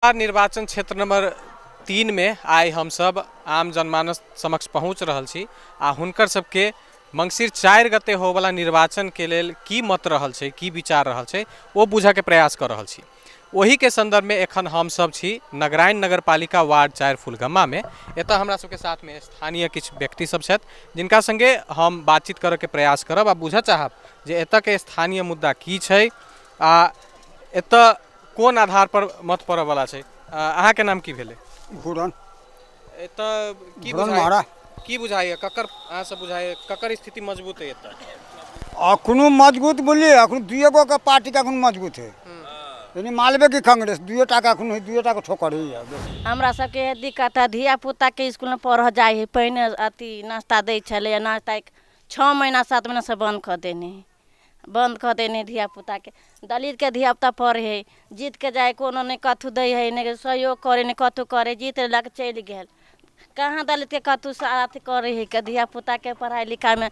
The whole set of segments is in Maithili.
निर्वाचन क्षेत्र नंबर 3 में आइ हमसब आम जनमानस समक्ष पहुँच रहल छी आ हुनकर सबके मङ्सिर 4 गते होवला निर्वाचन के लेल की मत रहल छै, की विचार रहल छै, ओ बुझऽके प्रयास कऽ रहल छी। ओही के संदर्भ में एखन हमसब छी नगराइन नगरपालिका वार्ड 4 फुलगम्मा में। एतऽ हमरा सबके साथ में स्थानीय किछु व्यक्ति सब छथि जिनका संगे हम बातचीत करऽ के प्रयास करब आ बुझऽ चाहब जे एतऽ के स्थानीय मुद्दा की छै आ एतऽ कोन आधार पर मत पड़ऽ वाला छै। अहाँके नाम की भेलै? घूरन। एतऽ की घूरन बुझाइ महरा। की बुझाइए, ककर अहाँ सब बुझाइए ककर स्थिति मजबूत है एतऽ? अखनो मजबूत बोलिए, अखन दुइए गो के पार्टी के अखन मजबूत है, यानी मालवे की कांग्रेस दुइए टा के अखन है, दुइए टा के ठोकर है। हमरा सबके दिक्कत है, धिया पुता के स्कूल में पढ़ जाए है, पहिने अथी नाश्ता दै छलै, नाश्ता 6 महीना 7 महीना से बंद कऽ देने, बंद कऽ देने धिया पुता के। दलित के धिया पुता पढ़े है, जीत के जाए कोनो नहि कथू दै है, नहि सहयोग करे नहि कथू करे, जीत लेलक चलि गेल। कहाँ दलित के कथू साथ करे है के धिया पुता के पढ़ाई लिखाई में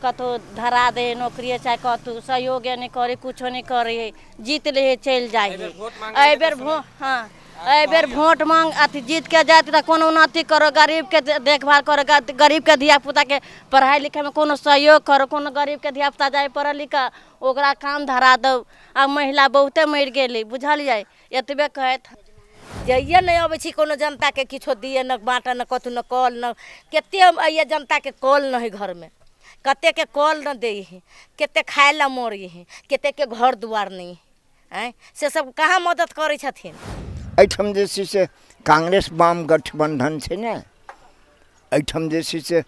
कथू धरा दे नौकरी चाहे कथू सहयोग नहि करे, कुछो नहि करे है, जीत ले है चलि जाए है। एहिबेर हाँ एहिबेर वोट मांग अथी जीत के जाए तऽ कोनो उन्नति करो, गरीब के देखभाल करो, गरीब के धिया पुता के पढ़ाई लिखाई में कोनो सहयोग करो, कोनो गरीब के धिया पुता जाए पढ़ लिख ओकरा काम धरा दो। आ महिला बहुते मरि गेलै, बुझलियै, एतबे कहैत। जइए नहि अबै छी कोनो जनताके किछो दिए न बाँटऽ न कथू न कल न, कते अइए जनताके कल न है घरमे, कतेके कल न दै है, कते खाइ लए मरै है, कतेके घर दुआर नहि है, आँय से सब कहाँ मदद करै छथिन। एहिठाम जे छै से कांग्रेस वाम गठबंधन छै ने, एहिठाम जे छै से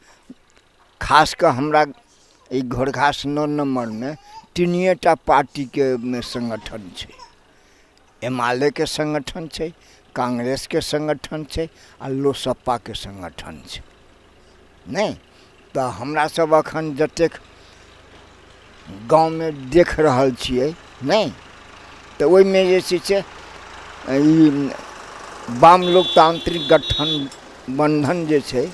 खास कऽ हमरा ई घोरघास 9 नम्बरमे 3 टा पार्टीके मे संगठन छै, एम आर ए के संगठन छै, कांग्रेसके संगठन छै आ लोसपाके संगठन छै। नहि तऽ हमरा सब अखन जतेक गाँवमे देख रहल छियै नहि तऽ ओहिमे जे छै से ई वाम लोकतांत्रिक गठन बंधन जे छै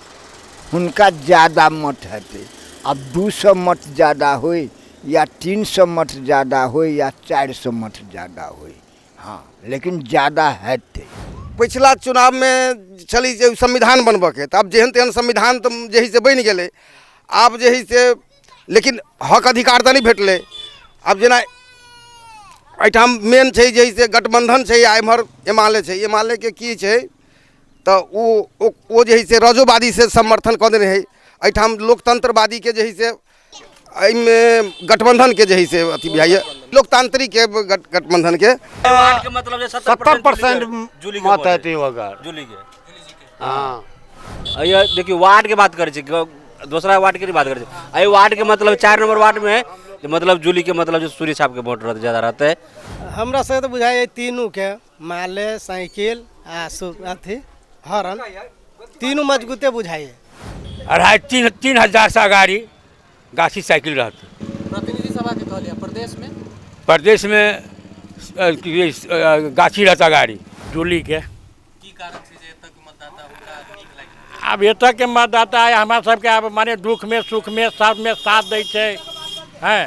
हुनका ज्यादा मत हेतै। आब 200 मत ज्यादा होइ या 300 मत ज्यादा होइ या 400 मत ज्यादा होइ, हाँ लेकिन ज्यादा हेतै। पिछला चुनावमे छली जे संविधान बनबऽके, तऽ आब जेहन तेहन संविधान तऽ जे है से बनि गेलै, आब जे है से लेकिन हक अधिकार तऽ नहि भेटलै। आब जेना एहिठाम मेन छै जे है से गठबंधन छै आ एम्हर एम आर ए छै, एम आर ए के की छै तऽ ओ जे है से रजोवादी से समर्थन कऽ देने है। एहिठाम लोकतंत्रवादीके जे है से एहिमे गठबंधनके जे है से अथी बुझाइए, लोकतांत्रिकके गठबंधनके। वार्ड के मतलब जे 70% जूली के मत वोट हेतै ओकर। जूली के। हाँ। अइया देखियौ वार्ड के बात करै छी, दोसरा वार्ड के नहीं बात करै छी। एहि वार्ड के मतलब 4 नंबर वार्ड में जे मतलब जूली के मतलब जे सूर्य छाप के वोट रहतै ज्यादा रहतै। हमरा सबके तऽ बुझाइए तीनू के माले साइकिल आ अथी हरन तीनू मजबूते बुझाइए। 2.5 3 हजार से अगाड़ी गाछी साइकिल रहतै। प्रतिनिधि सभा के कहलियै, प्रदेश में? प्रदेश में गाछी रहतै अगाड़ी जूली के। की कारण छै जे एतऽ के मतदाता हुनका नीक लागि रहल छै? आब एतऽ के मतदाता हमरा सबके आब माने दुख में सुख में सब में साथ दै छै, हैं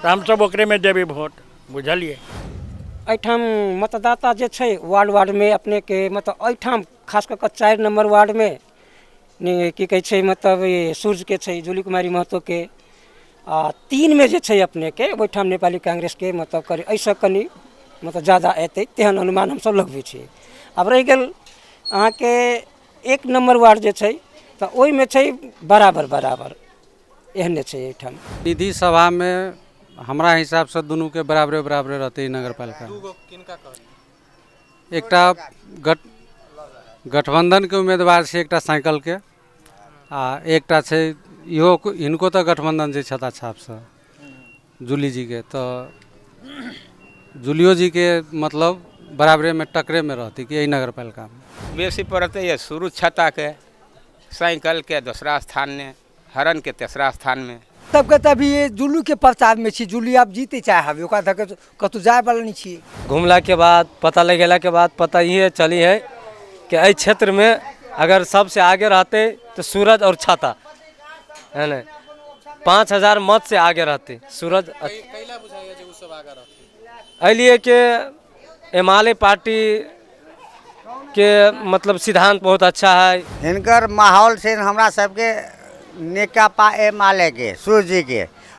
तऽ हमसब ओकरे में देबै वोट, बुझलियै। एहिठाम मतदाता जे छै वार्ड वार्ड में अपने के मतलब एहिठाम खास कऽ कऽ 4 नंबर वार्ड में ने की कहै छै मतलब ई सूर्य के छै जूली कुमारी महतो के, आ 3 में जे छै अपने के ओहिठाम नेपाली कांग्रेस के मतलब करी एहिसँ कनि मतलब ज्यादा एतै तेहन अनुमान हमसब लगबै छियै। आब रहि गेल अहाँके 1 नंबर वार्ड जे छै तऽ ओहिमे छै बराबर बराबर एहने छै एहिठाम। निधि सभामे हमरा हिसाबसँ दुनूके बराबरे बराबरे रहतै नगरपालिका। दूगो किनका कहलियै? एकटा गठबंधनके उम्मीदवार छै एकटा साइकिलके, आ एकटा छै इहो हिनको तऽ गठबंधन छै छता छापसँ जूली जीके, तऽ जूलियो जीके मतलब बराबरेमे टकरेमे रहतै कि एहि नगरपालिकामे। बेसी पड़तै ये सूरज छताके, साइकिलके दोसरा स्थानमे, हरनके तेसरा स्थानमे। सबके तऽ अभी ये जुल्लू के प्रचार में छी, जुल्लू आब जीते चाहे हवे, ओकरा धके कतौ जाय वाला नहीं छी। घुमला के बाद पता लगेला के बाद पता ये चली है कि एहि क्षेत्र में अगर सबसे आगे रहते तो सूरज और छाता है ना, 5000 मत से आगे रहते सूरज। कैला बुझाइए जे उ सब आगे रहते? एहि लिए कि एम आर ए पार्टी के मतलब सिद्धांत बहुत अच्छा है। हिनकर माहौल से हमरा सबके नेकापा एमाले के सूर्य जी के